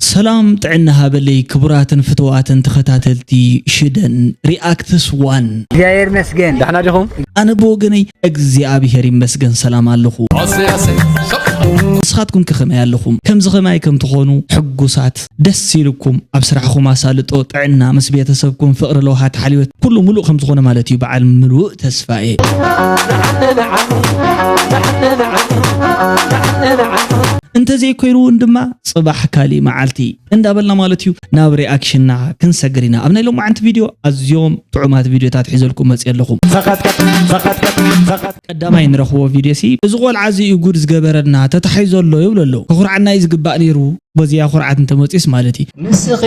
ሰላም ጥዕና ሃበለይ ክቡራትን ፍትዋትን ተኸታተልቲ ሽደን ሪኣክትስ ዋን። እግዚኣብሔር ይመስገን። ደሕና ዲኹም? ኣነ ብወገነይ እግዚኣብሔር ይመስገን ሰላም ኣለኹ። ንስኻትኩም ከ ከመይ ኣለኹም? ከምዚ ከማይ ከም ትኾኑ ሕጉሳት፣ ደስ ኢልኩም፣ ኣብ ስራሕኹም ኣሳልጦ፣ ጥዕና፣ ምስ ቤተሰብኩም ፍቕሪ፣ ለውሃት፣ ሓልዮት ኩሉ ሙሉእ ከም ዝኾነ ማለት እዩ። በዓል ምሉእ ተስፋ እየ። እንተዘይኮይኑ እውን ድማ ጽባሕ ካሊእ መዓልቲ እንዳበልና ማለት እዩ ናብ ሪኣክሽንና ክንሰግር ኢና። ኣብ ናይ ሎማዓንቲ ቪድዮ ኣዝዮም ጥዑማት ቪድዮታት ሒዘልኩም መፅየ ኣለኹ። ቀዳማይ ንረኽቦ ቪድዮ ሲ እዚ ቆልዓ እዚ እዩ ጉድ ዝገበረና ተታሒዙ ኣሎ ይብሎ ኣሎ። ከኹርዓና እዩ ዝግባእ ነይሩ። በዚያ ኩርዓት እንተመፅዩስ ማለት እዩ። ንስኺ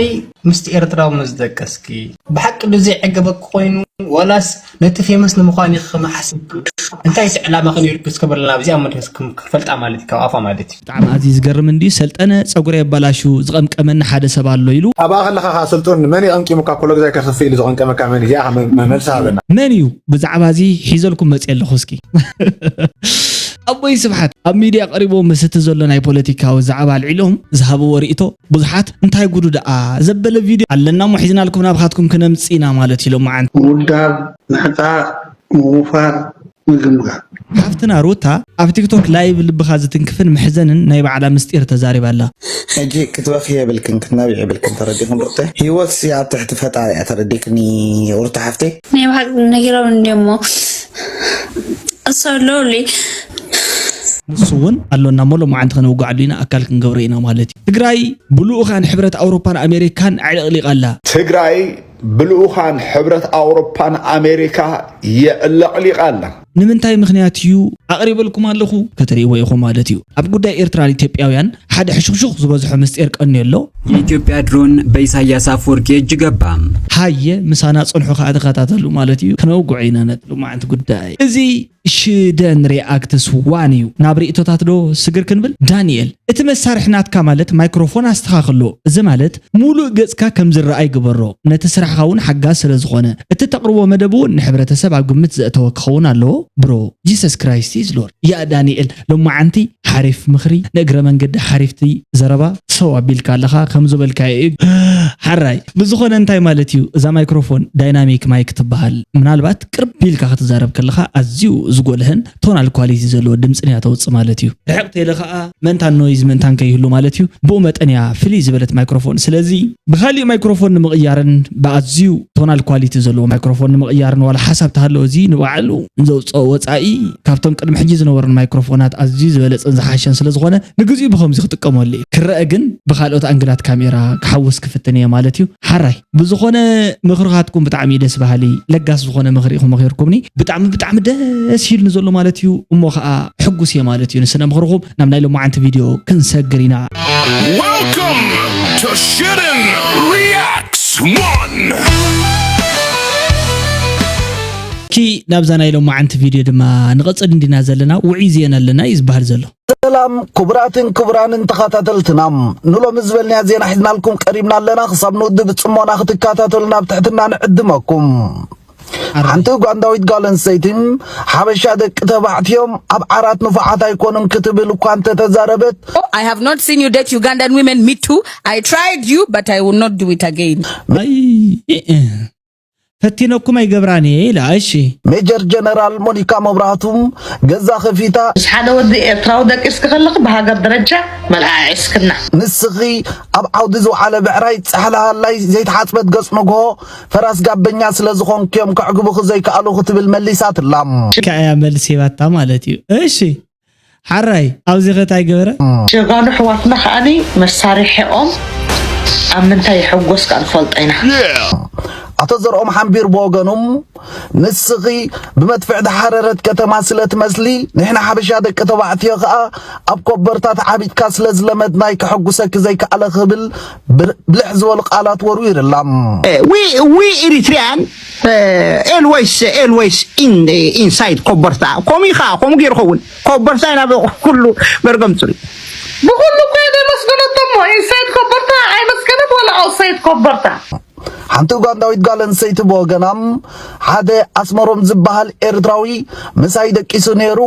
ምስቲ ኤርትራዊ ምስ ደቀስኪ ብሓቂ ዶ ዘይዕገበኪ ኮይኑ ዋላስ ነቲ ፌመስ ንምዃን ኢኺ ከመሓስብኪ? እንታይ ሲ ዕላማኺ ነይሩኪ እስከ በልና ኣብዚኣ መድረስኩም ክፈልጣ ማለት እዩ ካብ ኣፋ ማለት እዩ። ብጣዕሚ ኣዝዩ ዝገርም እንድዩ ሰልጠነ ጸጉረ የባላሹ ዝቐምቀመኒ ሓደ ሰብ ኣሎ ኢሉ። ኣብኣ ከለኻ ከኣ ስልጡን መን ይቐምቂሙካ ኩሎ ግዜ ከኽፍእ ኢሉ ዝቐምቀመካ መን እዩ? እዚኣ ከ መ- መ- መልሲ ሃበና። መን እዩ ብዛዕባ እዚ ሒዘልኩም መጽየ ኣለኹ እስኪ። ኣቦይ ስብሓት ኣብ ሚድያ ቀሪቦም ምስቲ ዘሎ ናይ ፖለቲካዊ ዛዕባ ኣልዒሎም ዝሃብዎ ርእይቶ ብዙሓት እንታይ ጉዱ ደኣ ዘበለ ቪድዮ ኣለና እሞ ሒዝናልኩም ናብኻትኩም ክነምጽእ ኢና ማለት እዩ ሎማዓንቲ። ምውዳብ፣ ምሕቃቕ፣ ምውፋር፣ ምግምጋም። ሓፍትና ሩታ ኣብ ቲክቶክ ላይቭ ልብኻ ዝትንክፍን መሕዘንን ናይ ባዕላ ምስጢር ተዛሪባ ኣላ። ሕጂ ክትበኽዪ የብልክን ክትነብዒ የብልክን ተረዲኽን ሩተ። ህይወትሲ ኣብ ትሕቲ ፈጣሪ እያ ተረዲክኒ ሩተ ሓፍተይ። ናይ ብሓቂ ነጊሮም እንድዮም እሞ እሱ ኣለውለይ። ንሱ እውን ኣሎና እሞ ሎማዓንቲ ከነውግዓሉ ኢና ኣካል ክንገብሮ ኢና ማለት እዩ። ትግራይ ብልኡኻን ሕብረት ኣውሮፓን ኣሜሪካን ኣዕለቕሊቓ ኣላ። ትግራይ ብልኡኻን ሕብረት ኣውሮፓን ኣሜሪካ የዕለቕሊቓ ኣላ። ንምንታይ ምኽንያት እዩ ኣቕሪበልኩም ኣለኹ ክትርእይዎ ኢኹም ማለት እዩ። ኣብ ጉዳይ ኤርትራን ኢትዮጵያውያን ሓደ ሕሹኽሹኽ ዝበዝሖ ምስጢር ቀንዩ ኣሎ። የኢትዮጵያ ድሮን በኢሳያስ ኣፈወርቂ እጅ ገባ። ሃየ ምሳና ጽንሑ ከኣ ተኸታተሉ ማለት እዩ። ክነውግዖ ኢና ነቲ ሎማዓንቲ ጉዳይ። እዚ ሽደን ሪኣክትስ ዋን እዩ። ናብ ርእይቶታት ዶ ስግር ክንብል? ዳንኤል እቲ መሳርሒ ናትካ ማለት ማይክሮፎን ኣስተኻኽሎ። እዚ ማለት ሙሉእ ገጽካ ከም ዝረኣይ ግበሮ። ነቲ ስራሕኻ እውን ሓጋዝ ስለ ዝኾነ። እቲ ተቕርቦ መደብ እውን ንሕብረተሰብ ኣብ ግምት ዘእተወ ክኸውን ኣለዎ። ብሮ Jesus Christ is Lord። ያ ዳንኤል ሎማዓንቲ ሓሪፍ ምኽሪ ንእግረ መንገዲ ሓሪፍቲ ዘረባ ሰው ኣቢልካ ኣለኻ ከም ዝበልካዮ እዩ። ሓራይ ብዝኾነ እንታይ ማለት እዩ እዛ ማይክሮፎን ዳይናሚክ ማይክ ትበሃል ምናልባት ቅርብ ኢልካ ክትዛረብ ከለኻ ኣዝዩ ዝጎልህን ቶናል ኳሊቲ ዘለዎ ድምፅን እያ ተውፅእ ማለት እዩ። ርሕቕ ተይለ ከዓ መንታን ኖይዝ ምእንታን ከይህሉ ማለት እዩ። ብኡ መጠን እያ ፍልይ ዝበለት ማይክሮፎን ስለዚ ብኻሊእ ማይክሮፎን ንምቕያርን ብኣዝዩ ቶናል ኳሊቲ ዘለዎ ማይክሮፎን ንምቕያርን ዋላ ሓሳብ ተሃለወ እዚ ንባዕሉ ንዘውፅኦ ወፃኢ ካብቶም ቅድሚ ሕጂ ዝነበሩን ማይክሮፎናት ኣዝዩ ዝበለፀን ዝሓሸን ስለዝኾነ ንግዚኡ ብኸምዚ ክጥቀመሉ እየ። ክረአ ግን ብኻልኦት ኣንግላት ካሜራ ክሓውስ ክፍትን እየ ማለት እዩ። ሓራይ ብዝኾነ ምኽርኻትኩም ብጣዕሚ እዩ ደስ በሃሊ ለጋስ ዝኾነ ምኽሪ ኢኹም መኺርኩምኒ ብጣዕሚ ብጣዕሚ ደስ ኢሉኒ ዘሎ ማለት እዩ። እሞ ከዓ ሕጉስ እየ ማለት እዩ ንስነ ምኽርኹም። ናብ ናይ ሎማዓንቲ ቪድዮ ክንሰግር ኢና። Welcome to Shooting Reacts One! ኪ ናብዛ ናይ ሎማዓንቲ ቪድዮ ድማ ንቐፅል እንዲና ዘለና ውዒ ዜና ኣለና እዩ ዝበሃል ዘሎ። ሰላም ክቡራትን ክቡራንን ተኸታተልትና ንሎሚ ዝበልናያ ዜና ሒዝናልኩም ቀሪብና ኣለና ክሳብ ንውዲ ብፅሞና ክትከታተሉና ብትሕትና ንዕድመኩም። ሓንቲ ኡጋንዳዊት ጓል ኣንስተይቲ ሓበሻ ደቂ ተባዕትዮም ኣብ ዓራት ንፉዓት ኣይኮኑን ክትብል እኳ እንተተዛረበት፣ I have not seen you date Ugandan women, me too. I tried you, but I will not do it again. ፈቲነኩም ኣይገብራን እየ ኢላ። እሺ። ሜጀር ጀነራል ሞኒካ መብራህቱ ገዛ ከፊታ። ምስ ሓደ ወዲ ኤርትራዊ ደቂስኪ ከለኺ ብሃገር ደረጃ መልኣ ዕስክና። ንስኺ ኣብ ዓውዲ ዝወዓለ ብዕራይ ጻሕሊ ሃላይ ዘይተሓጽበት ገጽ ንግሆ ፈራስ ጋበኛ ስለ ዝኾንኪ እዮም ከዕግቡኺ ዘይከኣሉ ክትብል መሊሳትላ። ከኣ እያ መልሲ ሂባታ ማለት እዩ። እሺ። ሓራይ ኣብዚ ኸ ታይ ገበረ? ጀጋኑ ኣሕዋትና ከኣኒ መሳሪሒኦም ኣብ ምንታይ ይሕጎስ ከኣ ንፈልጦ ኢና። ኣቶ ዘርኦም ሓንቢር ብወገኖም ንስኺ ብመድፍዕ ዝሓረረት ከተማ ስለ ትመስሊ ንሕና ሓበሻ ደቂ ተባዕትዮ ከኣ ኣብ ኮበርታ ተዓቢጥካ ስለ ዝለመድናይ ከሐጉሰኪ ዘይከኣለ ክብል ብልሕ ዝበሉ ቃላት ወርዊርላ። We Eritrean always always in inside ኮበርታ ከምኡ ኢኻ ከምኡ ገይሩ ኸውን ኮበርታ ኢና ኩሉ መርገም ጽሪ ብኹሉ እኮ እየ ዘይመስገነት እሞ ኢንሳይድ ኮበርታ ኣይመስገነት ወላ ኣውሳይድ ኮበርታ ሓንቲ ኡጋንዳዊት ጓል ኣንስተይቲ ብወገና፣ ሓደ ኣስመሮም ዝበሃል ኤርትራዊ ምሳይ ደቂሱ ነይሩ፣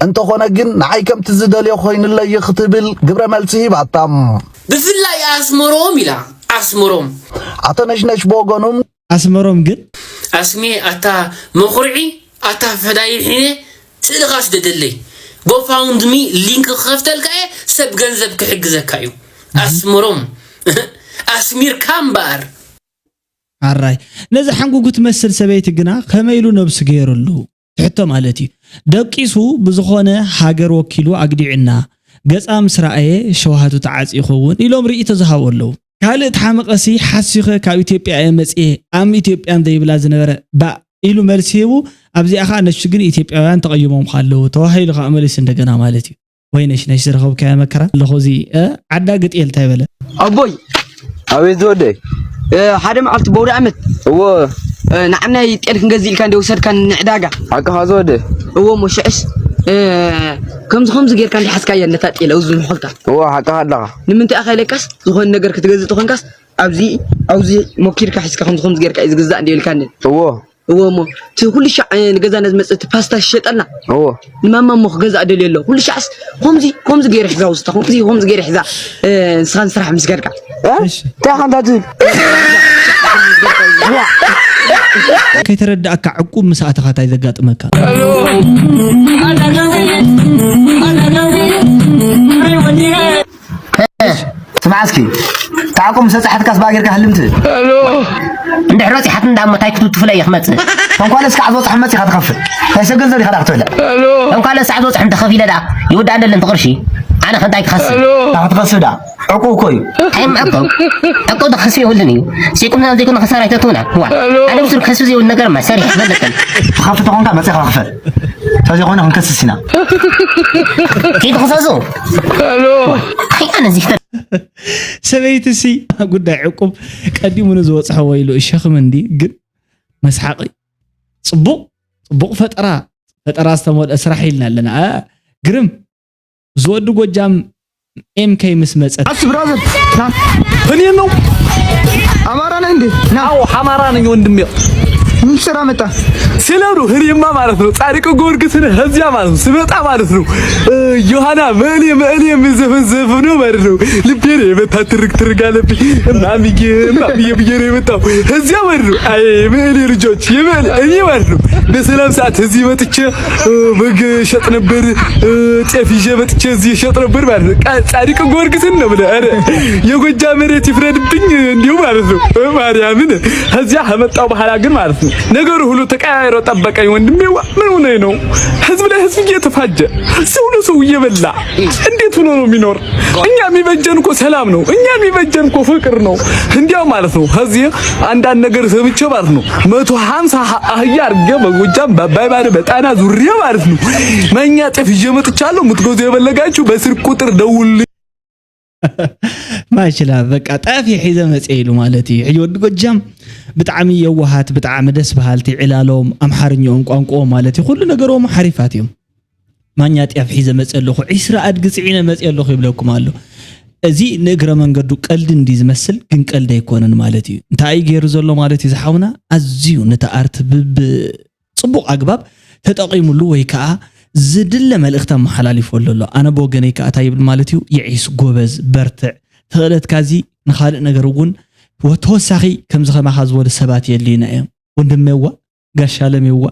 እንተኾነ ግን ንዓይ ከምቲ ዝደልዮ ኮይኑለይ ክትብል ግብረ መልሲ ሂባታ። ብፍላይ ኣስመሮም ኢላ። ኣስመሮም። ኣቶ ነሽነሽ ብወገኑ፣ ኣስመሮም ግን ኣስሜ ኣታ መኹርዒ ኣታ ፈዳይ ሒነ ስእልኻ ስደደለይ። ጎፋውንድሚ ሊንክ ክኸፍተልካ እየ፣ ሰብ ገንዘብ ክሕግዘካ እዩ። ኣስመሮም ኣስሚርካ እምበኣር። ኣራይ ነዚ ሓንጉጉ ትመስል ሰበይቲ ግና ከመይ ኢሉ ነብሱ ገይሩሉ? ትሕቶ ማለት እዩ። ደቂሱ ብዝኾነ ሃገር ወኪሉ ኣግዲዑና፣ ገጻ ምስ ረኣየ ሸውሃቱ ተዓጽዩ ይኸውን ኢሎም ርእይቶ ዝሃቡ ኣለዉ። ካልእ ተሓመቐሲ ሓሲኸ ካብ ኢትዮጵያ እየ መጽየ፣ ኣም ኢትዮጵያን ዘይብላ ዝነበረ ባእ ኢሉ መልሲ ሂቡ። ኣብዚኣ ኸኣ ነሱ ግን ኢትዮጵያውያን ተቐይሞምኻ ኣለዉ ተባሂሉ ኸኣ መሊሱ እንደገና ማለት እዩ። ወይ ነሽ ነሽ ዝረኸብካዮ መከራ ኣለኹ። እዚ እ፣ ዓዳ ግጥ እንታይ በለ? ኣቦይ ኣቤት ዝወደይ። እ፣ ሓደ መዓልቲ በውደ ዓመት እዎ። እ፣ ንዓናይ ጤል ክንገዝእ ኢልካ እንደ ወሰድካ ንዕዳጋ። ሓቅኻ ዝወደይ። እዎ እሞ ሽዕስ እ፣ ከምዚ ከምዚ ጌርካ እንደ ሓዝካያ ነታ ጤል ኣብዚ ምሕልታ። እዎ ሓቅኻ ኣለኻ። ንምንታይ ኣኻ ኢለካስ ዝኾነ ነገር ክትገዝእ ተኾንካስ ኣብዚ ኣብዚ ሞኪርካ ሒዝካ ከምዚ ከምዚ ጌርካ እዩ ዝግዛእ እንደ ኢልካኒ። እዎ። እዎ እሞ እቲ ኩሉ ሻዕ እ፣ ንገዛና ዝመጽእ እቲ ፓስታ ዝሸጠልና። እዎ። ንማማ እሞ ክገዛእ ደልዮ ኣሎ። ኩሉ ሻዕስ ከምዚ ከምዚ ገይረ ሒዛ ውስታ፣ ከምዚ ከምዚ ገይረ ሒዛ እ፣ ንስኻ ንስራሕ ምስ ከድካ። እ? እንታይ ኢኻ እንዳ ትብል? ከይተረዳእካ ዕቁብ ምስ ኣተኻ እንታይ ዘጋጥመካ? ስማዕ እስኪ፣ ታዕቁ ምስ በጻሕትካስ ብኣ ጌርካ ህልም ትብል። እንድሕር በጺሓት እንዳ እሞ ታይ ክትውትፍለ እየ ክመጽእ? እንኳለስ ከዓ ዝበጽሖ መጺኻ ትኸፍል። ናይ ሰብ ገንዘብ ኢኻ ዳኣ ክትበልዕ። እንኳለስ ከዓ ዝበጽሖ እንተኸፊለ ደኣ ይውዳእ እንደለን ትቕርሺ። ኣነ ከ እንታይ ክኸስብ? እንታይ ክትኸስብ ደኣ? ዕቁብ እኮ እዩ። ኣይ ዕቁብ። ዕቁብ ዶ ክኸስብ የብሉን እዩ። ስኢቁም ዘይኮነ ክሳራ ኣይተእትውና። ዋ። ኣነ ብስሩ ክኸስብ ዘይብሉ ነገርማ ሰሪሕ ትፈልጥን። ትኸፍል ተኾንካ መጺኻ ክፈል። ተዘይኾነ ክንከስስ ኢና። ከይትኽሰሱ። ኣይ ኣነ እዚ ሰበይትሲ ጉዳይ ዕቁብ ቀዲሙ ንዝበፅሖ ወይሉ ሸኽሚ እንዲ ግን መስሓቂ ፅቡቕ ፅቡቕ ፈጠራ ፈጠራ ዝተመልአ ስራሕ ኢልና ኣለና። አ፣ ግርም ዝወዲ ጎጃም ኤምከይ ምስ መፀት ኣስ ብራዘር ና እኔ ነው አማራ ነህ እንዴ? ና አዎ አማራ ነኝ ወንድሜ። ምን ስራ መጣ? ስለሩ ህሪማ ማለት ነው። ጻድቅ ጊዮርጊስን ከዚያ ማለት ነው ስመጣ ማለት ነው። ዮሐና መእሌ መእሌ የሚዘፈን ዘፈን ነው ማለት ነው። ልቤ ነው የመታ ትርግ ትርግ አለብኝ። እማምዬ እማምዬ ብዬ ነው የመጣው። ከዚያ ማለት ነው። አይ መእሌ ልጆች የመእሌ እኔ ማለት ነው። በሰላም ሰዓት እዚህ መጥቼ በግ ሸጥ ነበር፣ ጤፍ ይዤ መጥቼ እዚህ ሸጥ ነበር ማለት ነው። ጻድቅ ጊዮርጊስን ነው ብለህ ኧረ የጎጃ መሬት ይፍረድብኝ እንዲሁ ማለት ነው። ማርያምን ከዚያ ከመጣው በኋላ ግን ማለት ነው ነገሩ ሁሉ ተቀያይሮ ጠበቀኝ። ወንድሜዋ ምን ሆነ ነው ህዝብ ላይ ህዝብ እየተፋጀ ሰው ለሰው እየበላ እንዴት ሆኖ ነው የሚኖር? እኛ የሚበጀን እኮ ሰላም ነው። እኛ የሚበጀን እኮ ፍቅር ነው። እንዲያው ማለት ነው ከዚህ አንዳንድ ነገር ሰምቼ ማለት ነው መቶ ሀምሳ አህያ አድርጌ በጎጃም በአባይ ባዶ በጣና ዙሪያ ማለት ነው መኛ ጤፍ ይዤ መጥቻለሁ። የምትገዙ የፈለጋችሁ በስልክ ቁጥር ደውሉልኝ። ማሽላ በቃ ጣፍ ሒዘ መጽ ኢሉ ማለት እዩ። ሕጂ ወዲ ጎጃም ብጣዕሚ የዋሃት ብጣዕሚ ደስ በሃልቲ ዕላሎም ኣምሓርኛኦም ቋንቋኦም ማለት እዩ። ኩሉ ነገሮም ሓሪፋት እዮም። ማኛ ጤፍ ሒዘ መጽእ ኣለኹ፣ ዒስራ ኣድጊ ጽዒነ መጽእ ኣለኹ ይብለኩም ኣሎ። እዚ ንእግረ መንገዱ ቀልዲ እንዲ ዝመስል ግን ቀልዲ ኣይኮነን ማለት እዩ። እንታይ እዩ ገይሩ ዘሎ ማለት እዩ ዝሓውና ኣዝዩ ነቲ ኣርት ብብ ጽቡቕ ኣግባብ ተጠቒሙሉ ወይ ከኣ ዝድለ መልእኽቲ ኣመሓላሊፉ ኣሎ ኣሎ። ኣነ ብወገነይ ከኣ እንታይ ይብል ማለት እዩ፣ የዒስ፣ ጎበዝ፣ በርትዕ፣ ተኽእለትካ እዚ ንኻልእ ነገር እውን ተወሳኺ ከምዚ ከማኻ ዝበሉ ሰባት የድልዩና እዮም። ወንድሜዋ ጋሽ ኣለሜዋ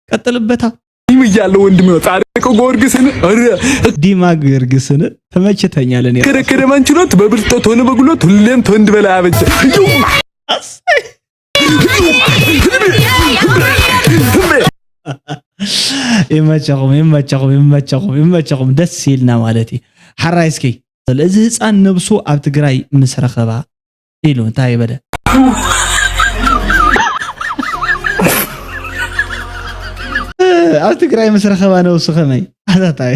ቀጥልበታ። ይም እያለ ወንድሜ ጻድቅ ጊዮርጊስን ዲማ ጊዮርጊስን ተመችተኛለን። ክርክር መንችሎት በብልጦት ሆነ በጉሎት ሁሌም ተወንድ በላይ አበጀ። ይመቸኹም ይመቸኹም ይመቸኹም ይመቸኹም ደስ ይልና ማለት እዩ። ሓራይ እስኪ እዚ ህፃን ነብሱ ኣብ ትግራይ ምስ ረኸባ ኢሉ እንታይ በለ? ኣብ ትግራይ ምስ ረኸባ ነብሱ ከመይ ኣታታይ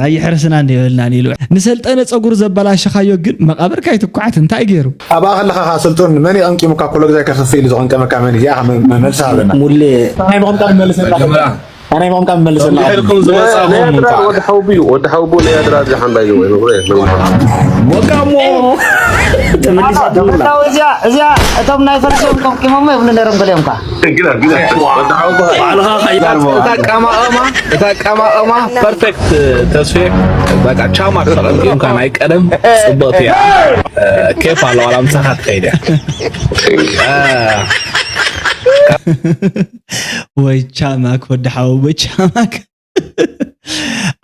ኣይሕርስና እንዲበልና ኢሉ ንሰልጠነ ፀጉሩ ዘበላሸኻዮ ግን መቃብርካ ይትኳዓት እንታይ ገይሩ? ኣብኣ ከለኻ ከዓ ስልጡን መን የቐንቂሙካ ኩሎ ግዜ ከኽፍእ ኢሉ ዘቐንቀመካ መን እዩ? እዚኣ ከዓ መ- መ- መልሲ ሃበና። ሙሌ ናይ ምቕምጣል መልሰና ናይ ምቕምጣል መልሰና ድሕርኩም ዝመጻኹም ወዲ ሓውቡ እዩ ወዲ ሓውቡ ናይ ኣድራ እዚ ሓምባይ ዝወይ ንብሮ የለን ወቃሞ ተመሊሳ ደውላ። እዚኣ እዚኣ እቶም ናይ ፈርስ እዮም፣ ከም ቂሞሞ ይብሉ ነይሮም ገሊኦም ከ። ግዳ ግዳ ባዕልኻ ኸይዳ። እታ ኣቀማቕማ እታ ኣቀማቕማ ፐርፌክት። ተስፌ፣ በቃ ቻማ ተቐምቂምካ ናይ ቀደም ጽብቕቲ እያ። ኬፍ ኣለዋ፣ ዋላ ምሳኻ ትኸይድ እያ። ወይ ቻማክ ወዲ ሓወቦይ ቻማክ።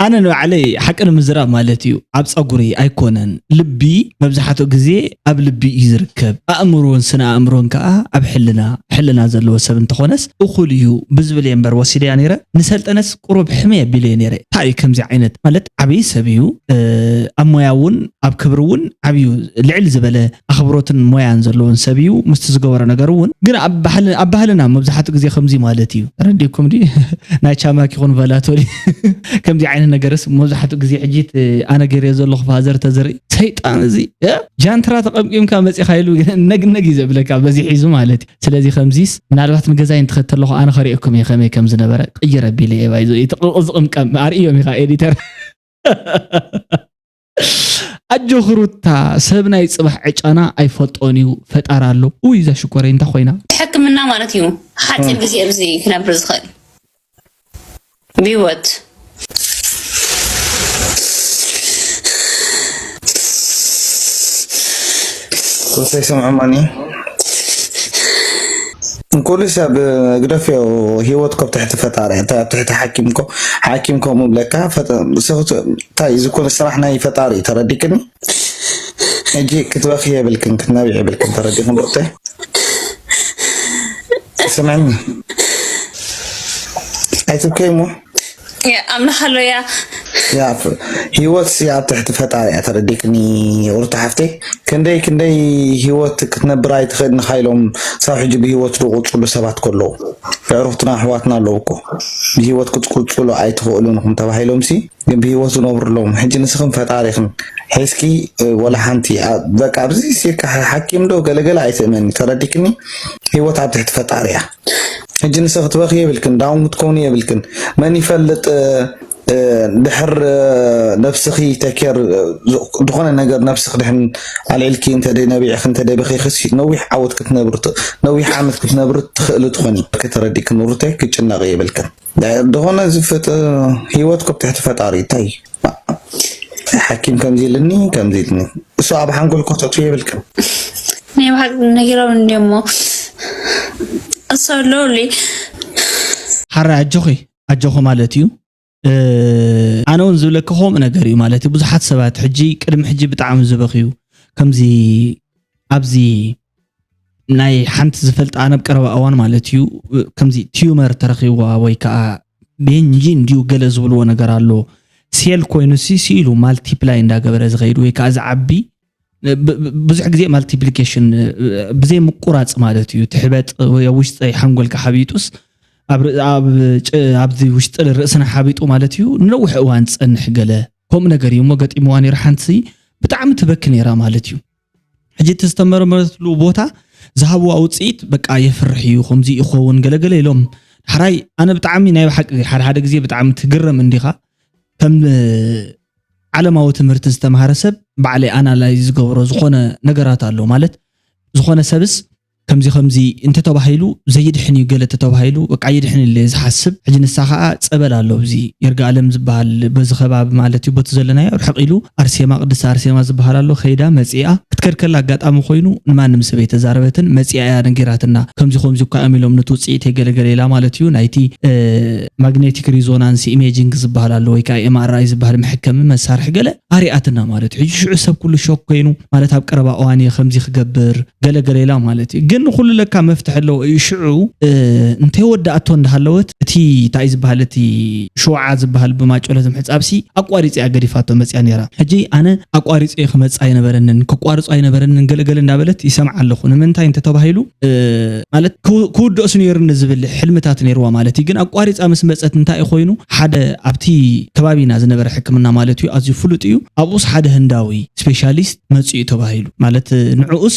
ኣነ ንባዕለይ ሓቂ ንምዝራብ ማለት እዩ፣ ኣብ ጸጉሪ ኣይኮነን። ልቢ መብዛሕትኡ ግዜ ኣብ ልቢ እዩ ዝርከብ። ኣእምሮን ስነ ኣእምሮን ከኣ ኣብ ሕልና፣ ሕልና ዘለዎ ሰብ እንተኾነስ እኹል እዩ ብዝብል እየ እምበር ወሲደያ ነይረ። ንሰልጠነስ ቁሩብ ሕመይ ኣቢለዮ ነይረ። እንታይ እዩ ከምዚ ዓይነት ማለት ዓብዪ ሰብ እዩ። ኣብ ሞያ እውን ኣብ ክብሪ እውን ዓብዩ ልዕል ዝበለ ኣኽብሮትን ሞያን ዘለዎን ሰብ እዩ። ምስቲ ዝገበሮ ነገር እውን ግን ኣብ ባህልና መብዛሕትኡ ግዜ ከምዚ ማለት እዩ። ተረዲእኩም ድዩ? ናይ ቻማክ ይኹን ቫላቶሊ ከምዚ ዓይነት ነገርስ መብዛሕትኡ ግዜ ሕጂ ኣነ ገይረዮ ዘለኹ ፋዘር ተዘርኢ ሰይጣን እዚ ጃንትራ ተቐምቂምካ መፂኻ ኢሉ ነግነግ እዩ ዘብለካ በዚ ሒዙ ማለት እዩ። ስለዚ ከምዚስ ምናልባት ንገዛይ እንትኸድ ተለኹ ኣነ ከሪእኩም እየ ከመይ ከም ዝነበረ ቅይር ኣቢለ እየ ባይዞ እቲ ዝቕምቀም ኣርእዮም ኢኻ ኤዲተር። ኣጆኺ ሩታ፣ ሰብ ናይ ጽባሕ ዕጫና ኣይፈልጦን እዩ፣ ፈጣሪ ኣሎ። ውይ እዛ ሽኮረይ እንታይ ኮይና? ሕክምና ማለት እዩ። ሓጺር ግዜ ኣብዚ ክነብር ዝኽእል ብህይወት። ኮሰይ ሰምዑ ማኒ እንኮሉ ሰብ ግደፍዮ። ህይወት ኮብ ትሕቲ ፈጣሪ እያ። ኣብ ትሕቲ ሓኪም ኮ ሓኪም ከምኡ ብለካ ፈጠ- ሰኽት- እንታይ ዝኮነ ስራሕ ናይ ፈጣሪ እዩ። ተረዲክኒ? ሕጂ ክትበኺ የብልክን ክትነብዕ የብልክን። ተረዲክን ዶክተር? ስምዕኒ ኣይትብከይ እሞ ኣምላኽ ኣሎ እያ። ያ ህይወት ሲ ኣብ ትሕቲ ፈጣሪ እያ። ተረዲክኒ ሩታ ሓፍተይ? ክንደይ ክንደይ ህይወት ክትነብር ኣይትኽእልን ኢኻ ኢሎም ሳብ ሕጂ ብህይወት ዝቕፅሉ ሰባት ከለዉ፣ ኣዕሩኽትና ኣሕዋትና ኣለዉ እኮ። ብህይወት ክትቅፅሉ ኣይትኽእሉን ኢኹም ተባሂሎም ሲ ግን ብህይወት ዝነብሩ ኣለዉ። ሕጂ ንስኽን ፈጣሪኽን ሒዝኪ ወላ ሓንቲ በቃ ኣብዚ ሲ ሓኪም ዶ ገለገለ ኣይትእመኒ። ተረዲክኒ? ህይወት ኣብ ትሕቲ ፈጣሪ እያ። ሕጂ ንስኺ ክትበኺ የብልክን፣ ዳውን ክትኮኒ የብልክን። መን ይፈልጥ ድሕር ነብስኺ ተኬር ዝኾነ ነገር ነብስኺ ድሕን ኣልዒልኪ እንተ ደይ ነቢዕኺ እንተ ደይ በኺኺ ነዊሕ ዓወት ክትነብሪ ነዊሕ ዓመት ክትነብሪ ትኽእሊ ትኾኒ። ከተረዲእኪ ኑሩተይ ክትጭነቂ የብልክን። ዝኾነ ዝፍጥ ህይወት ኮብ ትሕቲ ፈጣሪ እንታይ ሓኪም ከምዚ ኢልኒ ከምዚ ኢልኒ እሱ ኣብ ሓንጎል ኮተቱ የብልክን። ናይ ብሓቂ ነጊሮም እንዲሞ እሱ ኣለውሊ ሓራይ ኣጆኺ ኣጆኺ ማለት እዩ። ኣነ እውን ዝብለኪ ከምኡ ነገር እዩ ማለት እዩ። ብዙሓት ሰባት ሕጂ ቅድሚ ሕጂ ብጣዕሚ ዝበኽዩ ከምዚ ኣብዚ ናይ ሓንቲ ዝፈልጣ ናብ ቀረባ እዋን ማለት እዩ ከምዚ ቲዩመር ተረኺብዋ ወይ ከዓ ቤንጂን ድዩ ገለ ዝብልዎ ነገር ኣሎ። ሴል ኮይኑ ሲ ኢሉ ማልቲፕላይ እንዳገበረ ዝኸይድ ወይ ከዓ ዝዓቢ ብዙሕ ግዜ ማልቲፕሊኬሽን ብዘይ ምቁራፅ ማለት እዩ። ትሕበጥ ኣብ ውሽጢ ሓንጎልካ ሓቢጡስ ኣብዚ ውሽጢ ርእስና ሓቢጡ ማለት እዩ ንነዊሕ እዋን ዝፀንሕ ገለ ከምኡ ነገር እዩ እሞ ገጢምዋ ነይሩ። ሓንቲ ብጣዕሚ ትበኪ ነይራ ማለት እዩ። ሕጂ እቲ ዝተመርመረትሉ ቦታ ዝሃብዋ ውፅኢት በቃ የፍርሕ እዩ፣ ከምዚ ይኸውን ገለገለ ኢሎም። ዳሕራይ ኣነ ብጣዕሚ ናይ ብሓቂ ሓደ ሓደ ግዜ ብጣዕሚ ትግረም እንዲኻ ከም ዓለማዊ ትምህርቲ ዝተምሃረ ሰብ ባዕለይ ኣናላይዝ ዝገብሮ ዝኾነ ነገራት ኣሎ ማለት ዝኾነ ሰብስ ከምዚ ከምዚ እንተተባሂሉ ዘይድሕን እዩ ገለ ተተባሂሉ በቃ ይድሕን ኢለ ዝሓስብ። ሕጂ ንሳ ከዓ ፀበል ኣሎ ኣብዚ ይርጋኣለም ዝበሃል በዚ ከባቢ ማለት እዩ ቦቲ ዘለናዮ ርሕቕ ኢሉ ኣርሴማ ቅድስቲ ኣርሴማ ዝበሃል ኣሎ ከይዳ መፂኣ ክትከድከላ ኣጋጣሚ ኮይኑ ንማንም ሰብ ኣይተዛረበትን መፂኣ እያ ነጊራትና ከምዚ ከምዚ እኳ እዮም ኢሎም ነቲ ውፅኢት የገለገለ ኢላ ማለት እዩ ናይቲ ማግኔቲክ ሪዞናንስ ኢሜጂንግ ዝበሃል ኣሎ ወይ ከዓ ኤምኣርኣይ ዝበሃል መሐከሚ መሳርሒ ገለ ኣሪኣትና ማለት እዩ። ሕጂ ሽዑ ሰብ ኩሉ ሾክ ኮይኑ ማለት ኣብ ቀረባ እዋን እየ ከምዚ ክገብር ገለገለ ኢላ ማለት እዩ። ግን ንኩሉ ለካ መፍትሒ ኣለዎ እዩ። ሽዑ እንተይወዳእቶ እንዳሃለወት እቲ እንታይ ዝበሃል እቲ ሸውዓ ዝበሃል ብማጮለ ዝምሕፃብ ሲ ኣቋሪፀ እያ ገዲፋቶ መፅያ ነይራ። ሕጂ ኣነ ኣቋሪፀ ክመፅ ኣይነበረንን ከቋርፆ ኣይነበረንን ገለገለ እንዳበለት ይሰምዓ ኣለኹ። ንምንታይ እንተተባሂሉ ማለት ክውደእስ ነይሩኒ ዝብል ሕልምታት ነይርዋ ማለት እዩ። ግን ኣቋሪፃ ምስ መፀት እንታይ ኮይኑ ሓደ ኣብቲ ከባቢና ዝነበረ ሕክምና ማለት እዩ ኣዝዩ ፍሉጥ እዩ። ኣብኡስ ሓደ ህንዳዊ ስፔሻሊስት መፅኡ ተባሂሉ ማለት ንዕኡስ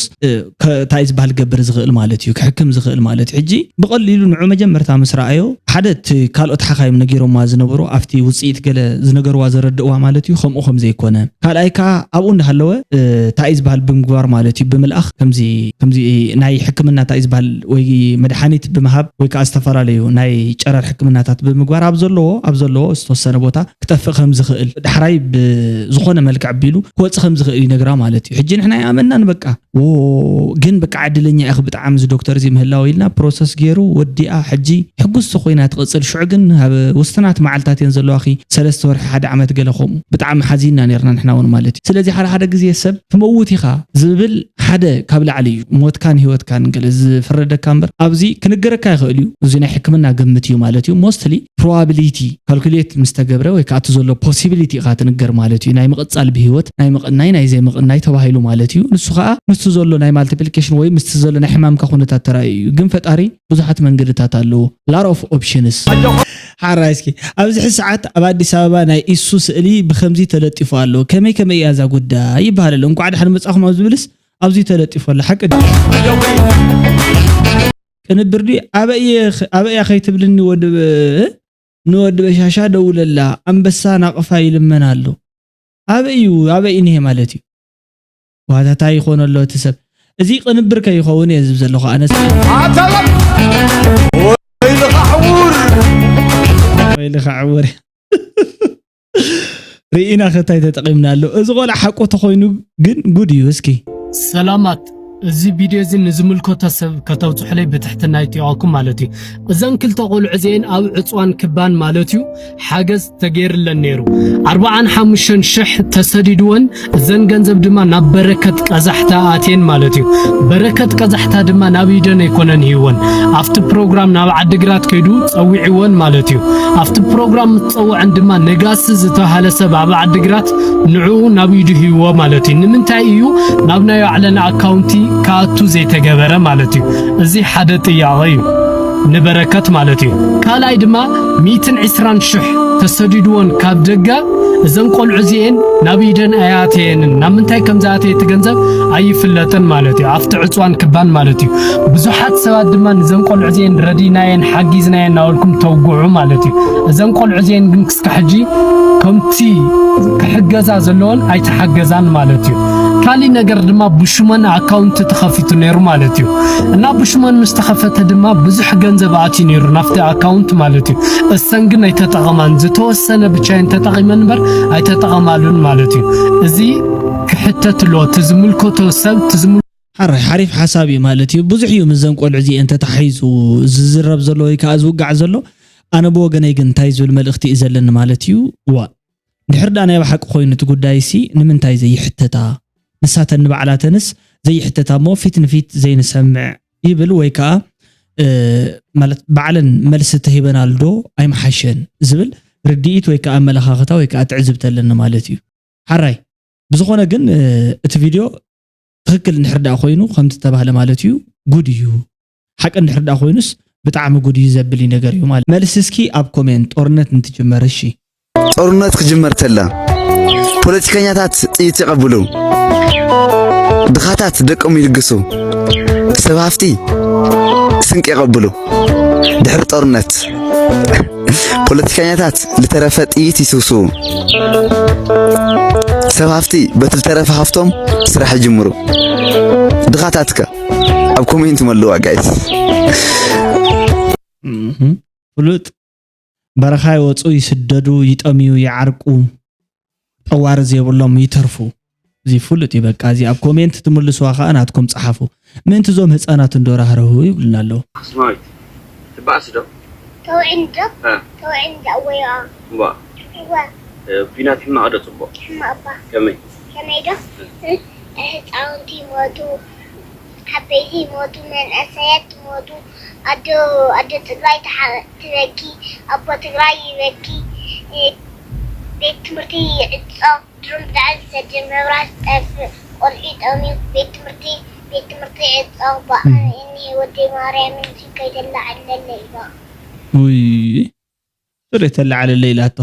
እንታይ ዝበሃል ገብር ዝኽእል ማለት እዩ፣ ክሕክም ዝኽእል ማለት እዩ። ሕጂ ብቐሊሉ ንዑ መጀመርታ ምስ ረኣዮ፣ ሓደ እቲ ካልኦት ሓኻይም ነጊሮማ ዝነበሩ ኣብቲ ውጽኢት ገለ ዝነገርዋ ዘረድእዋ ማለት እዩ፣ ከምኡ ከም ዘይኮነ። ካልኣይ ከኣ ኣብኡ እንዳሃለወ፣ እ፣ እንታይ እዩ ዝበሃል ብምግባር ማለት እዩ፣ ብምልኣኽ ከምዚ፣ ከምዚ ናይ ሕክምና እንታይ እዩ ዝበሃል ወይ መድሓኒት ብምሃብ ወይ ከኣ ዝተፈላለዩ ናይ ጨረር ሕክምናታት ብምግባር ኣብ ዘለዎ፣ ኣብ ዘለዎ ዝተወሰነ ቦታ ክጠፍእ ከም ዝኽእል፣ ዳሕራይ ብዝኾነ መልክዕ ኣቢሉ ክወጽእ ከም ዝኽእል ይነግራ ማለት እዩ። ሕጂ ንሕና ኣይኣመናን በቃ። ዎ፣ ግን በቃ ዕድለኛ ኢኺ ብጣዕሚ እዚ ዶክተር እዚ ምህላው ኢልና ፕሮሰስ ገይሩ ወዲኣ ሕጂ ሕጉስቲ ኮይና ትቕጽል። ሽዑ ግን ኣብ ውስናት መዓልታት እየን ዘለዋኺ፣ ሰለስተ ወርሒ፣ ሓደ ዓመት ገለ ከምኡ። ብጣዕሚ ሓዚንና ነርና ንሕና እውን ማለት እዩ። ስለዚ ሓደ ሓደ ግዜ ሰብ ትመውት ኢኻ ዝብል ሓደ ካብ ላዕሊ እዩ። ሞትካን ህይወትካን ገለ ዝፍረደካ እምበር ኣብዚ ክንገረካ ይኽእል እዩ። እዚ ናይ ሕክምና ግምት እዩ ማለት እዩ። ሞስትሊ ፕሮባቢሊቲ ካልኩሌት ምስ ተገብረ ወይ ከዓ እቲ ዘሎ ፖሲቢሊቲ ኢኻ ትንገር ማለት እዩ። ናይ ምቕጻል ብህይወት፣ ናይ ምቕናይ፣ ናይ ዘይምቕናይ ተባሂሉ ማለት እዩ። ንሱ ከዓ ምስቲ ዘሎ ናይ ማልቲፕሊኬሽን ወይ ምስቲ ዘሎ ናይ ሕማምካ ኩነታት ተራእዩ እዩ። ግን ፈጣሪ ብዙሓት መንገድታት ኣለዎ። ላር ኦፍ ኦፕሽንስ። ሓራይ እስኪ ኣብዚ ሕዚ ሰዓት ኣብ ኣዲስ ኣበባ ናይ ኢሱ ስእሊ ብከምዚ ተለጢፉ ኣሎ። ከመይ ከመይ እያ እዛ ጉዳይ ይበሃል ኣሎ። እንኳዕ ደሓን መጻኹም ኣብ ዝብልስ ኣብዚ ተለጢፉ ኣሎ። ሓቂ ድዩ? ቅንብር ድዩ? ኣበይ እየ ኸ-፣ ኣበይ እያ ከይትብልኒ ወዲ ብ-፣ ንወዲ በሻሻ ደውለላ፣ ኣንበሳ ናቕፋ ይልመን ኣሎ። ኣበይ እዩ? ኣበይ እኒሄ ማለት እዩ? ዋታታ ይኾን ኣሎ እቲ ሰብ። እዚ ቅንብር ከይኸውን እየ ዝብል ዘለኹ ኣነስ። ኣታ ወይልኻ ዕውር! ወይልኻ ዕውር። ርኢና ከ እንታይ ተጠቒምና ኣሎ? እዚ ቆልዓ ሓቁ ተኾይኑ ግን ጉድ እዩ እስኪ። ሰላማት፣ እዚ ቪድዮ እዚ ንዝምልከቶ ሰብ ከተብጽሑለይ ብትሕትና ይጥይቐኩም ማለት እዩ። እዘን ክልተ ቆልዑ እዚኤን ኣብ ዕጽዋን ክባን ማለት እዩ ሓገዝ ተገይርለን ነይሩ። ኣርብዓን ሓሙሽተን ሽሕ ተሰዲድወን፣ እዘን ገንዘብ ድማ ናብ በረከት ቀዛሕታ ኣትየን ማለት እዩ። በረከት ቀዛሕታ ድማ ናብ ኢደን ኣይኮነን ሂወን፣ ኣብቲ ፕሮግራም ናብ ዓድግራት ከይዱ ጸዊዕወን ማለት እዩ። ኣብቲ ፕሮግራም ምስ ጸውዐን ድማ ነጋሲ ዝተባሃለ ሰብ ኣብ ዓድግራት ንዕኡ ናብ ኢዱ ሂብዎ ማለት እዩ። ንምንታይ እዩ ናብ ናይ ባዕለን ኣካውንቲ ክኣቱ ዘይተገበረ ማለት እዩ? እዚ ሓደ ጥያቐ እዩ፣ ንበረከት ማለት እዩ። ካልኣይ ድማ ሚእትን ዕስራን ሽሕ ተሰዲድወን ካብ ደገ፣ እዘን ቆልዑ እዚኤን ናብ ኢደን ኣይኣተየንን። ናብ ምንታይ ከም ዝኣተየ እቲ ገንዘብ ኣይፍለጥን ማለት እዩ፣ ኣብቲ ዕፅዋን ክባን ማለት እዩ። ብዙሓት ሰባት ድማ ንዘን ቆልዑ እዚኤን ረዲናየን፣ ሓጊዝናየን እናበልኩም ተውግዑ ማለት እዩ። እዘን ቆልዑ እዚኤን ግን ክስካ ሕጂ ከምቲ ክሕገዛ ዘለዎን ኣይተሓገዛን ማለት እዩ። ካሊእ ነገር ድማ ብሽመን ኣካውንት ተኸፊቱ ነይሩ ማለት እዩ። እና ብሽመን ምስ ተኸፈተ ድማ ብዙሕ ገንዘብ ኣትዩ ነይሩ ናብቲ ኣካውንት ማለት እዩ። እሰን ግን ኣይተጠቐማን፣ ዝተወሰነ ብቻ እየን ተጠቒመን እምበር ኣይተጠቐማሉን ማለት እዩ። እዚ ክሕተት ኣለዎ፣ እቲ ዝምልከቶ ሰብ፣ እቲ ዝምል- ሓራይ ሓሪፍ ሓሳብ እዩ ማለት እዩ። ብዙሕ እዩ ምስዘን ቆልዑ እዚኤን ተታሒዙ ዝዝረብ ዘሎ ወይ ከዓ ዝውጋዕ ዘሎ። ኣነ ብወገነይ ግን እንታይ ዝብል መልእኽቲ እዩ ዘለኒ ማለት እዩ? ዋ፣ ድሕር ደኣ ናይ ብሓቂ ኮይኑ እቲ ጉዳይሲ ንምንታይ ዘይሕተታ? ንሳተን ንባዕላተንስ ዘይሕተታ እሞ ፊት ንፊት ዘይንሰምዕ ይብል ወይ ከዓ፣ እ፣ ማለት ባዕለን መልሲ ተሂበናሉ ዶ ኣይምሓሸን ዝብል ርድኢት ወይ ከዓ ኣመለኻኽታ ወይ ከዓ ትዕዝብቲ ኣለኒ ማለት እዩ። ሓራይ ብዝኾነ ግን፣ እ፣ እቲ ቪድዮ ትኽክል እንድሕር ደኣ ኮይኑ ከምቲ ዝተባህለ ማለት እዩ ጉድ እዩ። ሓቂ እንድሕር ደኣ ኮይኑስ ብጣዕሚ ጉድ እዩ ዘብል እዩ ነገር እዩ ማለት። መልሲ እስኪ ኣብ ኮሜንት ጦርነት እንትጅመር እሺ። ጦርነት ክጅመር ተላ ፖለቲከኛታት ጥይት ይቐብሉ፣ ድኻታት ደቆም ይልግሱ፣ ሰብ ሃፍቲ ስንቂ ይቐብሉ። ድሕሪ ጦርነት ፖለቲከኛታት ዝተረፈ ጥይት ይስውስዉ፣ ሰብ ሃፍቲ በቲ ዝተረፈ ሃፍቶም ስራሕ ይጅምሩ። ድኻታትከ ኣብ ኮሜንት መልዋ ጋይስ። እህ፣ ፍሉጥ በረኻ ይወፁ፣ ይስደዱ፣ ይጠምዩ፣ ይዓርቁ፣ ጠዋሪ ዘይብሎም ይተርፉ። እዚ ፍሉጥ እዩ። በቃ እዚ ኣብ ኮሜንት ትምልስዋ ከዓ ናትኩም ፀሓፉ። ምእንቲ እዞም ህፃናት እንዶ ራህርሁ ይብሉና ኣለዉ። ኣስማዊት ትበኣስ ዶ? ተውዒን ዶ? እ። ተውዒን ዶ? ወዮ። እምባ። እወ። እ፣ ኲናት ሕማቕ ዶ ጽቡቕ? ሕማቕ እባ። ከመይ? ከመይ ዶ? እ። እ፣ ህፃውንቲ ይሞቱ፣ ዓበይቲ ይሞቱ፣ መንእሰያት ይሞቱ፣ ኣዶ፣ ኣዶ ትግራይ ትሓ-፣ ትበኪ፣ ኣቦ ትግራይ ይበኪ፣ እ፣ ቤት ትምህርቲ ይዕጾ። ድሮም ብጣዕሚ ዝሰድድ፣ መብራት ዝጠፍእ፣ ቆልዑ ይጠምዩ፣ ቤት ትምህርቲ፣ ቤት ትምህርቲ ይዕጸው፣ በኣን እም። እኒ ወደይ ማርያምን እዚ ከይተላዕለለይ ኢሎ። ውይ፣ ጽሬት ተላዕለለይ ኢላቶ።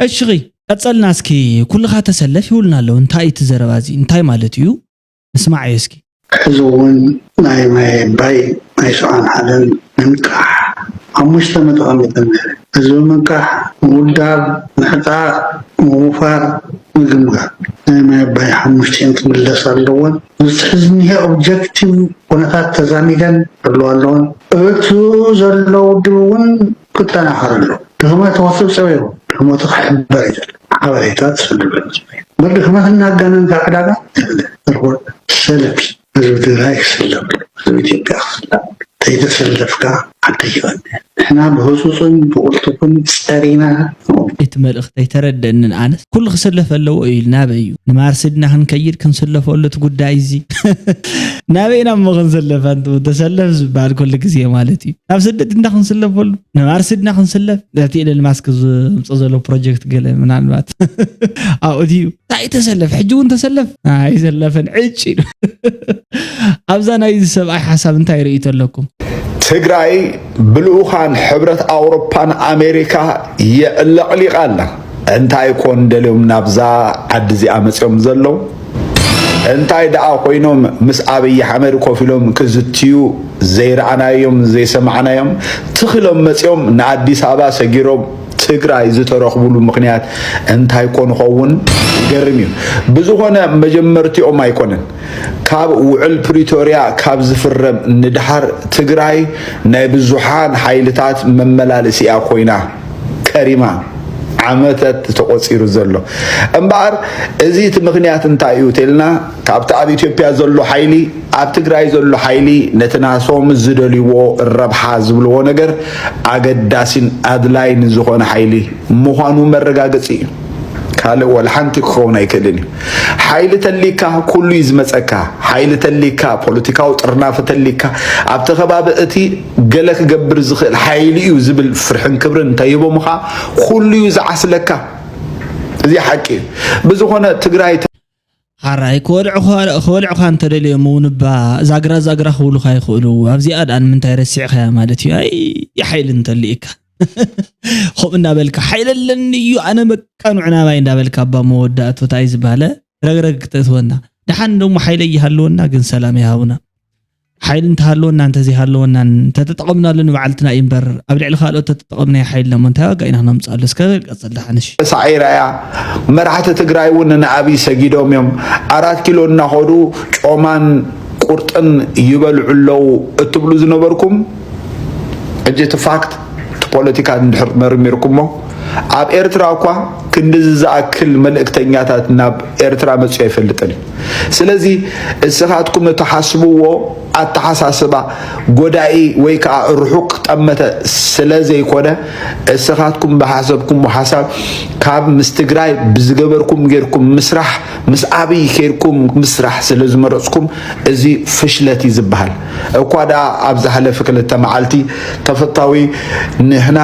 እሺ፣ ኺ፣ ቀጸልና እስኪ፣ ኩልኻ ተሰለፍ ይብሉና ኣለዉ። እንታይ እዩ እቲ ዘረባ እዚ? እንታይ ማለት እዩ? ንስማዓዮ እስኪ። ሕዚ እውን ናይ ማይ ኣባይ ናይ ሸውዓን ሓደን ምንቃሕ ሓሙሽተ መቶ ዓመተ ምህረት ህዝቢ ምንቃሕ፣ ምውዳብ፣ ምሕቃቕ፣ ምውፋር፣ ምግምጋም ናይ ማይ ኣባይ ሓሙሽቲኤን ክምለስ ኣለዎን። ምስቲ ሕዚ እኒሀ ኦብጀክቲቭ ኩነታት ተዛሚደን ክህልዋ ኣለዎን። እቱ ዘሎ ውድብ እውን ክጠናኸር ኣለዎ። ድኽመቱ ክስብሰብ ይኹን ድኽመቱ ክሕበር ይደል ሓበሬታ ትፈልገሉ እምበር ድኽመትና ኣጋነንካ ዕዳጋ ትፈልጥ ትርጎ ሰለፊ ህዝቢ ትግራይ ክስለፍ ህዝቢ ኢትዮጵያ ክስለፍ ተይተሰለፍካ ዓዲ ይቐንዕ። ንሕና ብህፁፅን ብቕልጡፍን ፀሪና እቲ መልእኽቲ ኣይተረደንን። ኣነስ ኩሉ ክስለፍ ኣለዎ እዩ ኢሉ ናበይ እዩ ንማርሲ ድና ክንከይድ ክንስለፈሉ እቲ ጉዳይ እዚ ናበይ ኢና እሞ ክንስለፍ ኣንቱ ተሰለፍ ዝበሃል ኩሉ ግዜ ማለት እዩ ናብ ስደት ድና ክንስለፈሉ ንማርሲ ድና ክንስለፍ እቲ ኢለን ማስክ ዝምፀ ዘሎ ፕሮጀክት ገለ ምናልባት ኣብኡ ድዩ እንታይ ተሰለፍ ሕጂ እውን ተሰለፍ ኣይሰለፈን ዕጭ ኢሉ ኣብዛ ናይዚ ሰብኣይ ሓሳብ እንታይ ርእይቶ ኣለኩም ትግራይ ብልኡኻን ሕብረት ኣውሮፓን ኣሜሪካ የዕለቕሊቓ ኣላ። እንታይ ኮን ደልዮም ናብዛ ዓዲ እዚኣ መፅኦም ዘለዉ? እንታይ ደኣ ኮይኖም ምስ ኣብይ ኣሕመድ ኮፍ ኢሎም ክዝትዩ ዘይረኣናዮም ዘይሰማዕናዮም ትኽሎም መፅኦም ንኣዲስ ኣበባ ሰጊሮም ትግራይ ዝተረኽቡሉ ምኽንያት እንታይ ኮን ኸውን ይገርም እዩ። ብዝኾነ መጀመርቲኦም ኣይኮነን። ካብ ውዕል ፕሪቶርያ ካብ ዝፍረም ንድሓር ትግራይ ናይ ብዙሓን ሓይልታት መመላለሲኣ ኮይና ከሪማ ዓመታት ተቖፂሩ ዘሎ እምበኣር እዚ እቲ ምኽንያት እንታይ እዩ ተልና ካብቲ ኣብ ኢትዮጵያ ዘሎ ሓይሊ ኣብ ትግራይ ዘሎ ሓይሊ ነቲ ናሶም ዝደልይዎ ረብሓ ዝብልዎ ነገር ኣገዳሲን ኣድላይን ዝኾነ ሓይሊ ምዃኑ መረጋገፂ እዩ። ካልእ ወላ ሓንቲ ክኸውን ኣይክእልን እዩ። ሓይሊ ተሊካ ኩሉ እዩ ዝመፀካ። ሓይሊ ተሊካ ፖለቲካዊ ጥርናፈ ተሊካ ኣብቲ ከባቢ እቲ ገለ ክገብር ዝኽእል ሓይሊ እዩ ዝብል ፍርሕን ክብርን እንተይቦምኻ ኩሉ እዩ ዝዓስለካ። እዚ ሓቂ እዩ። ብዝኾነ ትግራይ ሓራይ ክወልዑኻ እንተደልዮም እውን እባ ዛግራ ዛግራ ክብሉኻ ይኽእሉ ኣብዚኣ ደኣ ንምንታይ ረሲዕኻያ ማለት እዩ ኣይ ሓይሊ እንተልእካ ከምኡ እናበልካ ሓይሊ ኣለኒ እዩ ኣነ በቃ ንዑ ናባይ እንዳበልካ እባ መወዳእቶታ እዩ ዝበሃለ ረግረግ ክተእትወና ደሓን ደሞ ሓይለ ይሃልወና ግን ሰላም ይሃቡና ሓይሊ እንተሃለወና እንተዘይሃለወናን እንተተጠቐምናሉ ንባዕልትና እዩ እምበር ኣብ ልዕሊ ካልኦት ተተጠቐምናዮ ሓይልና እሞ እንታይ ዋጋ ኢና ክነምፅኣሉ እስከ በል ቀፅል ደሓንሽ ሳዒራ እያ መራሕቲ ትግራይ እውን ንኣብይ ሰጊዶም እዮም ኣራት ኪሎ እናኸዱ ጮማን ቁርጥን ይበልዑ ኣለዉ እትብሉ ዝነበርኩም ሕጂ እቲ ፋክት እቲ ፖለቲካ እንድሕር መርሚርኩሞ ኣብ ኤርትራ እኳ ክንድዚ ዝኣክል መልእክተኛታት ናብ ኤርትራ መፅኡ ኣይፈልጥን እዩ ስለዚ እስኻትኩም እትሓስብዎ ኣተሓሳስባ ጎዳኢ ወይ ከዓ ርሑቅ ጠመተ ስለ ዘይኮነ እስኻትኩም ብሓሰብኩምዎ ሓሳብ ካብ ምስ ትግራይ ብዝገበርኩም ጌርኩም ምስራሕ ምስ ኣብይ ኬድኩም ምስራሕ ስለ ዝመረፅኩም እዚ ፍሽለት እዩ ዝበሃል እኳ ደኣ ኣብ ዝሓለፈ ክልተ መዓልቲ ተፈታዊ ንሕና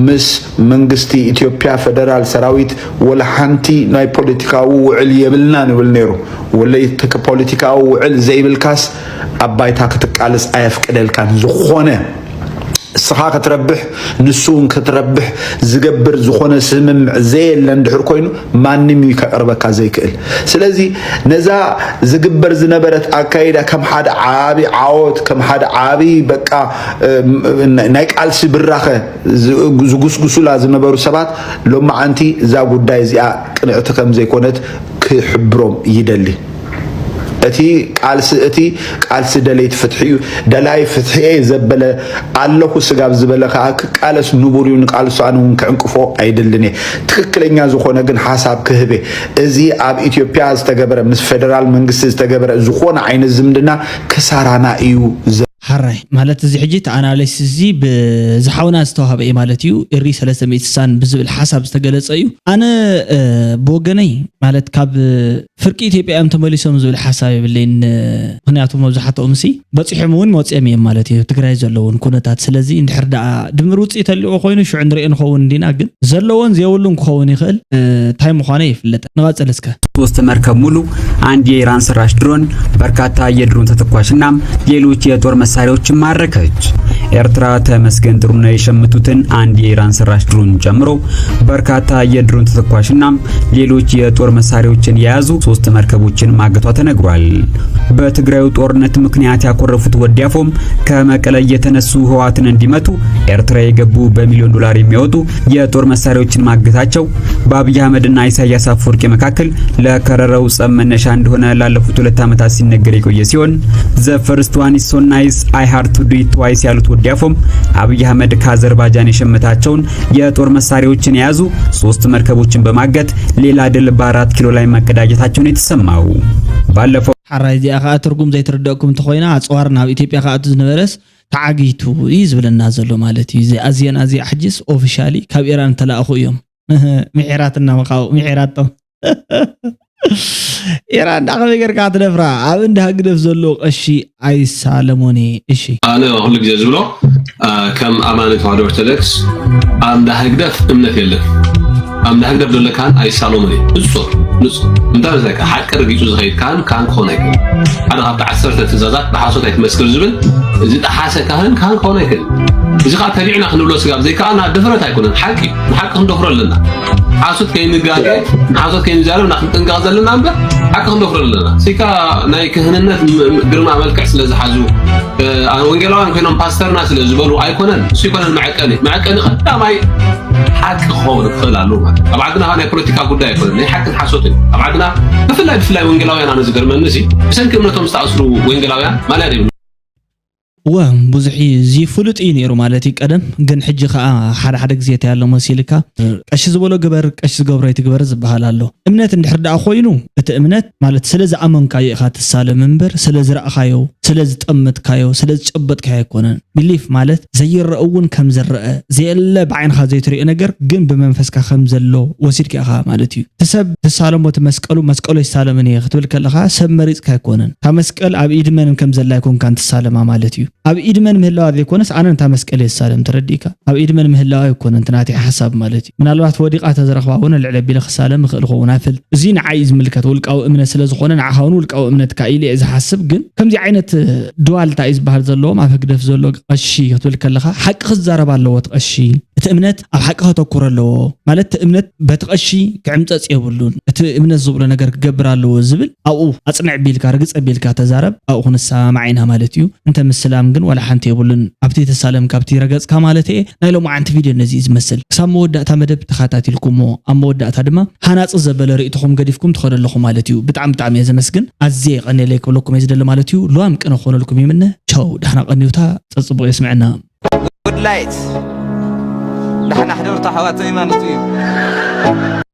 ምስ መንግስቲ ኢትዮጵያ ፈደራል ሰራዊት ወላ ሓንቲ ናይ ፖለቲካዊ ውዕል የብልና ንብል ነይሩ ወለይ ፖለቲካዊ ውዕል ዘይብልካስ ኣብ ባይታ ክትቃለስ ኣየፍቅደልካን ዝኾነ እስኻ ክትረብሕ ንሱ እውን ክትረብሕ ዝገብር ዝኾነ ስምምዕ ዘየለ እንድሕር ኮይኑ ማንም እዩ ከቅርበካ ዘይክእል ስለዚ ነዛ ዝግበር ዝነበረት ኣካይዳ ከም ሓደ ዓቢ ዓወት ከም ሓደ ዓቢ በቃ ናይ ቃልሲ ብራኸ ዝጉስጉሱላ ዝነበሩ ሰባት ሎማዓንቲ እዛ ጉዳይ እዚኣ ቅንዕቲ ከም ዘይኮነት ክሕብሮም ይደሊ እቲ ቃልሲ እቲ ቃልሲ ደለይቲ ፍትሒ እዩ ደላይ ፍትሒ እየ ዘበለ ኣለኹ ስጋብ ዝበለ ከዓ ክቃለስ ንቡር እዩ ንቃልሱ ኣነ እውን ክዕንቅፎ ኣይደልን እየ ትክክለኛ ዝኾነ ግን ሓሳብ ክህብ እየ እዚ ኣብ ኢትዮጵያ ዝተገበረ ምስ ፌደራል መንግስቲ ዝተገበረ ዝኾነ ዓይነት ዝምድና ክሳራና እዩ ሓራይ ማለት እዚ ሕጂ እቲ ኣናሊስ እዚ ብዝሓውና ዝተዋህበ እዩ ማለት እዩ እሪ ሰለስተ ሚእቲ ስሳን ብዝብል ሓሳብ ዝተገለጸ እዩ ኣነ ብወገነይ ማለት ካብ ፍርቂ ኢትዮጵያ እዮም ተመሊሶም ዝብል ሓሳብ የብለይን ምክንያቱ መብዛሕትኦም ሲ በፂሖም እውን መፅኦም እዮም ማለት እዩ ትግራይ ዘለውን ኩነታት ስለዚ እንድሕር ደኣ ድምር ውፅኢት ተልዎ ኮይኑ ሽዑ ንሪኦ ንኸውን እንዲና ግን ዘለዎን ዘየብሉን ክኸውን ይኽእል እንታይ ምዃኑ ይፍለጥ ንቐፅል እስከ ሶስት መርከብ ሙሉ አንድ የኢራን ሰራሽ ድሮን፣ በርካታ የድሮን ተተኳሽና ሌሎች የጦር መሳሪያዎች መሳሪያዎችን ማረከች። ኤርትራ ተመስገን ጥሩነህ የሸመቱትን አንድ የኢራን ሰራሽ ድሮን ጨምሮ በርካታ የድሮን ተተኳሽና ሌሎች የጦር መሳሪያዎችን የያዙ ሶስት መርከቦችን ማገቷ ተነግሯል። በትግራዩ ጦርነት ምክንያት ያኮረፉት ወዲ አፎም ከመቀለ እየተነሱ ህወሓትን እንዲመቱ ኤርትራ የገቡ በሚሊዮን ዶላር የሚያወጡ የጦር መሳሪያዎችን ማገታቸው በአብይ አህመድና ኢሳያስ አፈወርቂ መካከል ለከረረው ጸብ መነሻ እንደሆነ ላለፉት ሁለት ዓመታት ሲነገር የቆየ ሲሆን፣ The first one is so nice, I had to do it twice ያሉት ወዲ አፎም፣ አብይ አህመድ ከአዘርባጃን የሸመታቸውን የጦር መሳሪያዎችን የያዙ ሶስት መርከቦችን በማገት ሌላ ድል በአራት ኪሎ ላይ መቀዳጀታቸውን የተሰማው። ባለፈው ሓራይ እዚኣ ከዓ ትርጉም ዘይትርደእኩም እንተኮይና፣ ኣፅዋር ናብ ኢትዮጵያ ክኣቱ ዝነበረስ ተዓጊቱ እዩ ዝብለና ዘሎ ማለት እዩ። እዚ ኣዝየን ኣዝየ ኣሕጅስ ኦፊሻሊ ካብ ኢራን ተላእኹ እዮም። ምሒራትና መኻው ምሒራቶም። ኢራን ዳኸመይ ገርካ ትደፍራ? ኣብ እንዳ ህግደፍ ዘሎ ቀሺ ኣይሳለሞኒ። እሺ። ኣነ ኩሉ ግዜ ዝብሎ፣ ኣ፣ ከም ኣማኒ ተዋህዶ ኦርቶዶክስ ኣብ እንዳ ህግደፍ እምነት የለን። ኣብ እንዳ ህግደፍ ዘሎ ካህን ኣይሳለሞን እዩ። ንጹር፣ ንጹር። እንታይ መስለካ? ሓቂ ረጊጹ ዝኸይድ ካህን፣ ካህን ክኸውን ኣይክእልን። ሓደ ካብቲ ዓሰርተ ትእዛዛት ብሓሶት ኣይትመስክር ዝብል፣ እዚ ጠሓሰ ካህን፣ ካህን ክኸውን ኣይክእልን። እዚ ከዓ ተቢዕና ክንብሎ ስጋብ ዘይከኣልና ድፍረት ኣይኮነን። ሓቂ፣ ንሓቂ ክንደፍሮ ኣለና። ሓሶት ከይንጋገ፣ ንሓሶት ከይንዛረብ እና ክንጥንቀቕ ዘለና እምበር፣ ሓቂ ክንደፍሮ ኣለና። ሲካ ናይ ክህንነት ም-፣ ም-፣ ግርማ መልክዕ ስለ ዝሓዙ፣ እ፣ ወንጌላውያን ኮይኖም ፓስተርና ስለ ዝበሉ ኣይኮነን። እሱ ይኮነን መዐቀኒ። መዐቀኒ ቀዳማይ ሓቂ ክኸውን ክኽእል ኣለዎ ማለት እዩ። ኣብ ዓድና ናይ ፖለቲካ ጉዳይ ኣይኮነን። ናይ ሓቅን ሓሶትን እዩ። ኣብ ዓድና ብፍላይ፣ ብፍላይ ወንጌላውያን ኣነ ዝገርመኒ እዚ ብሰንኪ እምነቶም ዝተኣስሩ ወንጌላውያን ማልያ ዘይብሉ። እወ፣ ብዙሕ እዩ። እዚ ፍሉጥ እዩ ነይሩ ማለት እዩ ቀደም። ግን ሕጂ ከኣ ሓደ ሓደ ግዜ እንታይ ኣሎ መሲልካ፣ ቀሺ ዝበሎ ግበር፣ ቀሺ ዝገብሮ ኣይትግበር ዝበሃል ኣሎ። እምነት እንድሕር ደኣ ኮይኑ፣ እቲ እምነት ማለት ስለ ዝኣመንካዮ ኢኻ ትሳለም እምበር፣ ስለ ዝረኣኻዮ፣ ስለ ዝጠመትካዮ፣ ስለ ዝጨበጥካዮ ኣይኮነን። ቢሊፍ ማለት ዘይረአ እውን ከም ዝረአ፣ ዘየለ ብዓይንኻ ዘይትሪኦ ነገር ግን ብመንፈስካ ከም ዘሎ ወሲድካ ኢኻ ማለት እዩ። እቲ ሰብ ትሳለሞ እቲ መስቀሉ፣ መስቀሉ ኣይሳለምን እየ ክትብል ከለኻ ሰብ መሪጽካ ኣይኮነን። እታ መስቀል ኣብ ኢድ መን ከም ዘላ ኣይኮንካን ትሳለማ ማለት እዩ። ኣብ ኢድ መን ምህላዋ ዘይኮነስ ኣነ ነታ መስቀል እየ ዝሳለም፣ ተረዲእካ? ኣብ ኢድ መን ምህላዋ ኣይኮነን እቲ ናተይ ሓሳብ ማለት እዩ። ምናልባት ወዲቓ ተዝረኽባ እውን ልዕል ኣቢለ ክሳለም እኽእል ክኸውን ኣይፍል። እዚ ንዓይ እዩ ዝምልከት፣ ውልቃዊ እምነት ስለ ዝኾነ ንዓኻ እውን ውልቃዊ እምነትካ ኢለ እየ ዝሓስብ። ግን ከምዚ ዓይነት ድዋልታ እዩ ዝበሃል ዘለዎም ኣብ ህግደፍ ዘሎ ቀሺ ክትብል ከለኻ ሓቂ ክዛረብ ኣለዎ እቲ ቀሺ። እቲ እምነት ኣብ ሓቂ ከተኩር ኣለዎ። ማለት እቲ እምነት በቲ ቀሺ ክዕምጸጽ የብሉን። እቲ እምነት ዝብሎ ነገር ክገብር ኣለዎ ዝብል ኣብኡ ኣጽንዕ ቢልካ ርግጽ ቢልካ ተዛረብ፣ ኣብኡ ክንሰማማዕ ኢና ማለት እዩ። እንተ ምስላም ግን ዋላ ሓንቲ የብሉን። ኣብቲ ተሳለም ካብቲ ረገጽካ ማለት እየ። ናይ ሎማዓንቲ ቪድዮ ነዚ እዩ ዝመስል። ክሳብ መወዳእታ መደብ ተኸታቲልኩሞ፣ ኣብ መወዳእታ ድማ ሃናጺ ዘበለ ርእይቶኹም ገዲፍኩም ትኸዱ ኣለኹ ማለት እዩ። ብጣዕሚ ብጣዕሚ እየ ዘመስግን። ኣዝየ የቐንየለይ ክብለኩም እየ ዝደሊ ማለት እዩ። ልዋም ቅነ ክኾነልኩም ይምነ። ቻው፣ ዳሕና ቀንዩታ፣ ጸጽቡቕ የስምዐና። ጉድ ላይት ዳሕና ሕደርቱ ኣሕዋተይ ማለት እዩ።